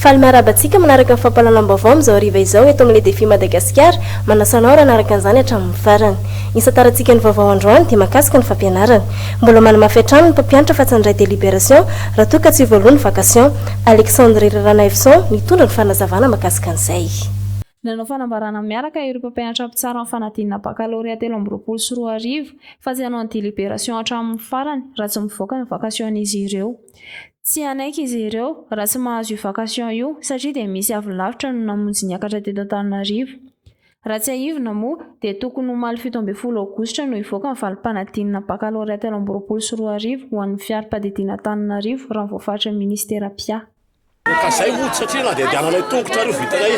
Faly miarahaba antsika manaraka ny fampahalalam-baovao amin'izao hariva izao eto amin'ny Le Défi Madagascar. Manasa anao ary hanaraka an'izany hatramin'ny farany. Ny hisantarantsika ny vaovao androany dia mahakasika ny fampianarana. Mbola manamafy hatrany ny mpampianatra fa tsy handray délibération raha toa ka tsy voaloa ny vacation. Alexandre Ranaivoson nitondra ny fanazavana mahakasika an'izay. Nanao fanambarana miaraka ireo mpampianatra mpitsara ny fanadinana bakalorea 2023 fa tsy hanao ny délibération hatramin'ny farany raha tsy mivoaka ny vacation-n'izy ireo. Tsy hanaiky izy ireo raha tsy mahazo io vacation io satria dia misy avy lavitra no namonjy niakatra teto Antananarivo. Raha tsiahivina moa dia tokony omaly 17 aogositra no hivoaka ny valim-panadinana bakalorea 2023 ho an'ny fiari-padidiana Antananarivo raha ny voafaritry ny minisitera mpiahy. Ka zay mody satria na dia andehananay tongotra ary io vitanay e,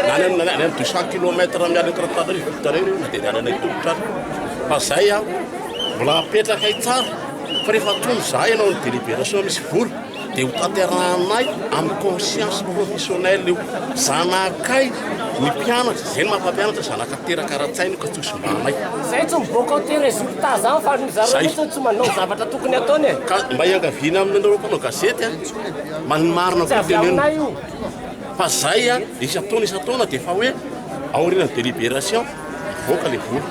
na any amin'ny any amin'ny 200 kilomètre miala eto Antananarivo vitanay ireo na dia andehananay tongotra ary. Fa zay an, mbola apetrakay tsara fa rehefa tonga izahay hanao ny délibération misy vola dia ho tanterahanay amin'ny conscience professionnelle io. Zanakay ny mpianatra, zay no maha mpampianatra, zanaka teraka ara-tsaina io ka tsy ho simbanay. Zay tsy mivoaka ao ty résultat zany fa ry zareo mihitsy no tsy manao zavatra tokony ataony e. Ka mba iangaviana aminareo mpanao gazety an. Mba ny marina koa tenenina fa zay a isan-taona isan-taona dia efa hoe aorianan'ny délibération mivoaka le vola.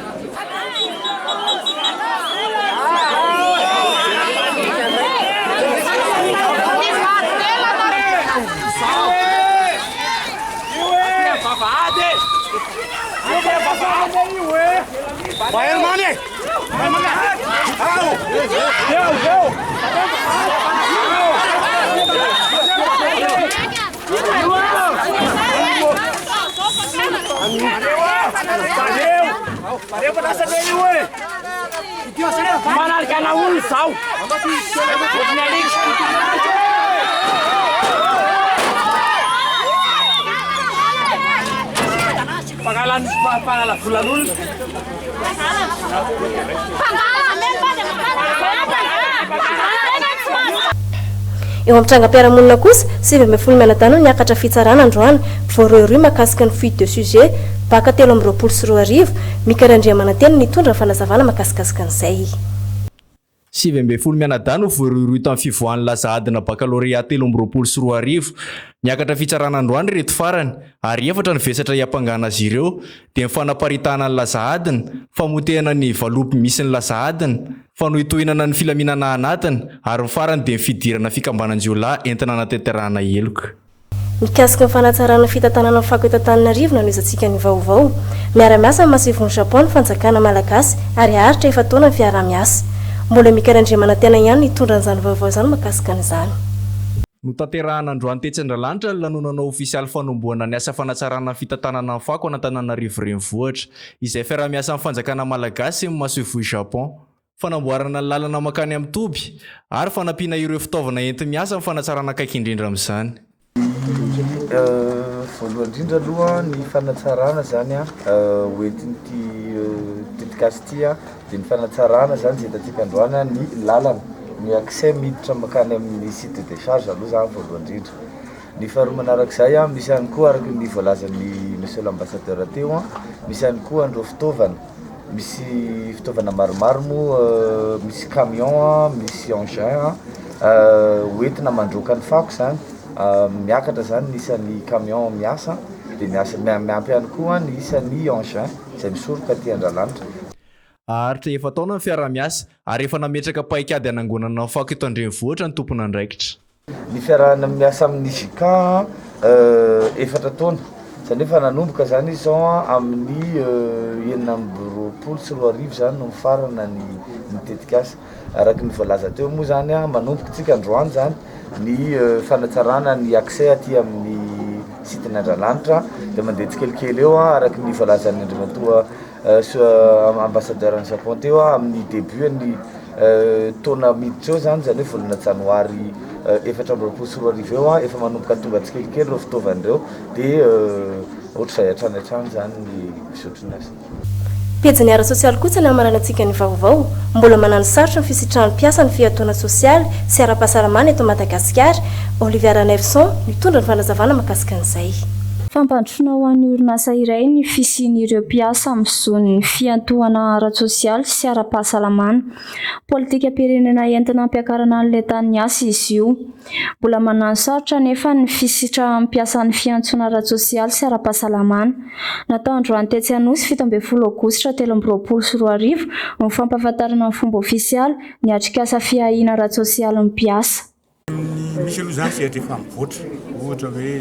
Eo amin'ny trangam-piarahamonina kosa, 19 mianadahy no niakatra fitsarana androany, voarohirohy mahakasika ny fuite de sujet, Bac 2023, Mika Randriamanantena nitondra ny fanazavana mahakasikasika an'izay. 19 mianadahy no voarohirohy tamin'ny fivoahan'ny laza adina bakalorea 2023. Niakatra fitsarana androany ireto farany, ary efatra ny vesatra hiampangana azy ireo, dia ny fanaparitahana ny laza adina, famotehana ny valopy misy ny laza adina, fanohintohinana ny filaminana anatiny, ary ny farany dia ny fidirana fikambanan-jiolahy entina hanatanterahana heloka. Mikasika ny fanatsarana ny fitantanana ny fako eto Antananarivo no anohizantsika ny vaovao. Miara-miasa amin'ny masoivohon'i Japon ny fanjakana malagasy ary haharitra efa-taona ny fiaraha-miasa. Mbola Mika Randriamanantena ihany no hitondra an'izany vaovao izany mahakasika an'izany. Notanterahana androany tetsy Andralanitra ny lanonana ofisialy fanombohana ny asa fanatsarana ny fitantanana ny fako an'Antananarivo Renivohitra, izay fiaraha-miasan'ny fanjakana malagasy sy ny masoivoho Japon. fanamboarana ny lalana mankany amin'ny toby ary fanampiana ireo fitaovana enti-miasa amin'ny fanatsarana akaiky indrindra amin'izany. Voalohany indrindra aloha ny fanatsarana izany ho entin'ity tetikasa ity dia ny fanatsarana izany izay hitantsika androany ny lalana, ny accès miditra mankany amin'ny site de décharge aloha izany voalohany indrindra. Ny faharoa manarak'izay misy ihany koa araka ny voalazan'ny monsieur l'ambassadeur teo misy ihany koa an'ireo fitaovana. Misy fitaovana maromaro moa, misy camion, misy engin hoentina mandroaka ny fako zany, miakatra zany ny isan'ny camion miasa de miasa miampy ihany koa ny isan'ny engin izay misoroka aty Andralanitra. Haharitra efa-taona ny fiaraha-miasa ary efa nametraka paikady hanangonana ny fako eto an-drenivohitra ny tompon'andraikitra. Ny fiarahana miasa amin'ny JICA efatra taona, izany hoe efa nanomboka izany izy izao amin'ny 2026 izany no mifarana ny ny tetikasa. Araka ny voalaza teo moa izany, manomboka isika androany izany ny fanatsarana ny accès aty amin'ny site-n'ny Andralanitra dia mandeha tsikelikely eo araka ny voalazan'ny Andriamatoa ambassadeur an'i Japon teo amin'ny début ny taona miditra eo zany, zany hoe volana janoary 2024 eo efa manomboka tonga tsikelikely ireo fitaovana ireo dia ohatr'izay hatrany hatrany zany ny fizotry ny asa. Pejin'ny ara-tsosialy kosa ny hamaranantsika ny vaovao. Mbola manano sarotra ny fisitrahan'ny mpiasa ny fiatoana sosialy sy ara-pahasalamana eto Madagasikara. Olivia Ranaivoson nitondra ny fanazavana mahakasika an'izay. Fampandrosoana ho an'ny orinasa iray ny fisian'ireo mpiasa amin'ny zon'ny fiantohana ara-tsosialy sy ara-pahasalamana. Politikam-pirenena entina hampiakarana ny lentan'ny asa izy io. Mbola manano sarotra anefa ny fisitrahan'ny mpiasa ny fiantsoana ara-tsosialy sy ara-pahasalamana. Natao androany tetsy Anosy, 17 aogositra 2023, ny fampahafantarana amin'ny fomba ofisialy ny atrikasa fiahiana ara-tsosialin'ny mpiasa. Ny misy aloha izany sehatra efa mivoatra, ohatra hoe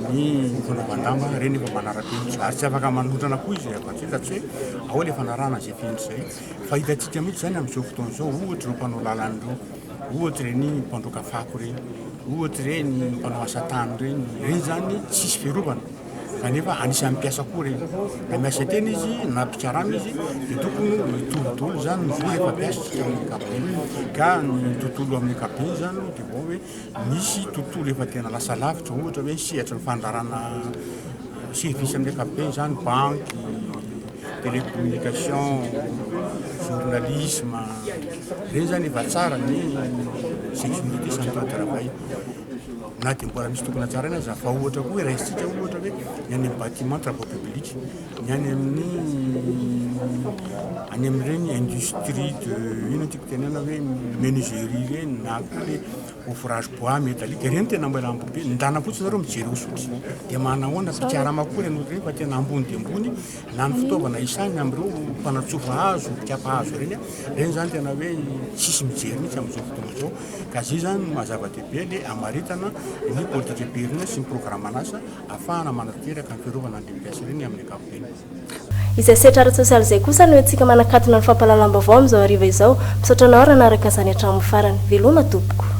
ny fanaovan-damba, ireny efa manara-penitra ary tsy afaka manondrana koa izy raha tsy hoe ao ilay fanarahana izay fenitra izay. Fa hitantsika mihitsy izany amin'izao fotoana izao, ohatra ireo mpanao lalana ireo, ohatra ireny mpandroaka fako ireny, ohatra ireny mpanao asa tany ireny, ireny izany tsisy fiarovana. Kanefa anisan'ny mpiasa koa ireny. Na miasa tena izy na mpikarama izy dia tokony hitovy daholo izany ny zo rehefa mpiasa isika amin'ny ankapobeny. Ka ny tontolo amin'ny ankapobeny izany dia vao hoe misy tontolo efa tena lasa lavitra ohatra hoe ny sehatry ny fandrarana service amin'ny ankapobeny izany, banky, télécommunication, journalisme, ireny izany efa tsara ny sécurité sy ny taux de travail. Na dia mbola misy tokony hatsaraina aza, fa ohatra koa hoe raisintsika ohatra hoe ny any amin'ny bâtiment travaux publics, ny any amin'ny any amin'ireny industrie de inona no tiako tenenana hoe menuiserie ireny na koa hoe ouvrage bois métallique, ireny tena mbola ambony be, ndana fotsiny nareo mijery eo sotry dia manahoana, mpikarama koa ireny olona ireny fa tena ambony dia ambony na ny fitaovana isany amin'ireo mpanatsofa hazo, mpikapa hazo ireny, ireny izany tena hoe tsisy mijery mihitsy amin'izao fotoana izao. Ka zay zany no maha zava-dehibe le hamaritana ny politikam-pirenena sy ny programan'asa ahafahana manatanteraka ny fiarovana an'ireny mpiasa ireny amin'ny ankapobeny. Izay sehatra ara-tsosialy izay kosa no entintsika manakatona ny fampahalalam-baovao amin'izao hariva izao. Misaotra anao raha nanaraka izany hatramin'ny farany. Veloma tompoko.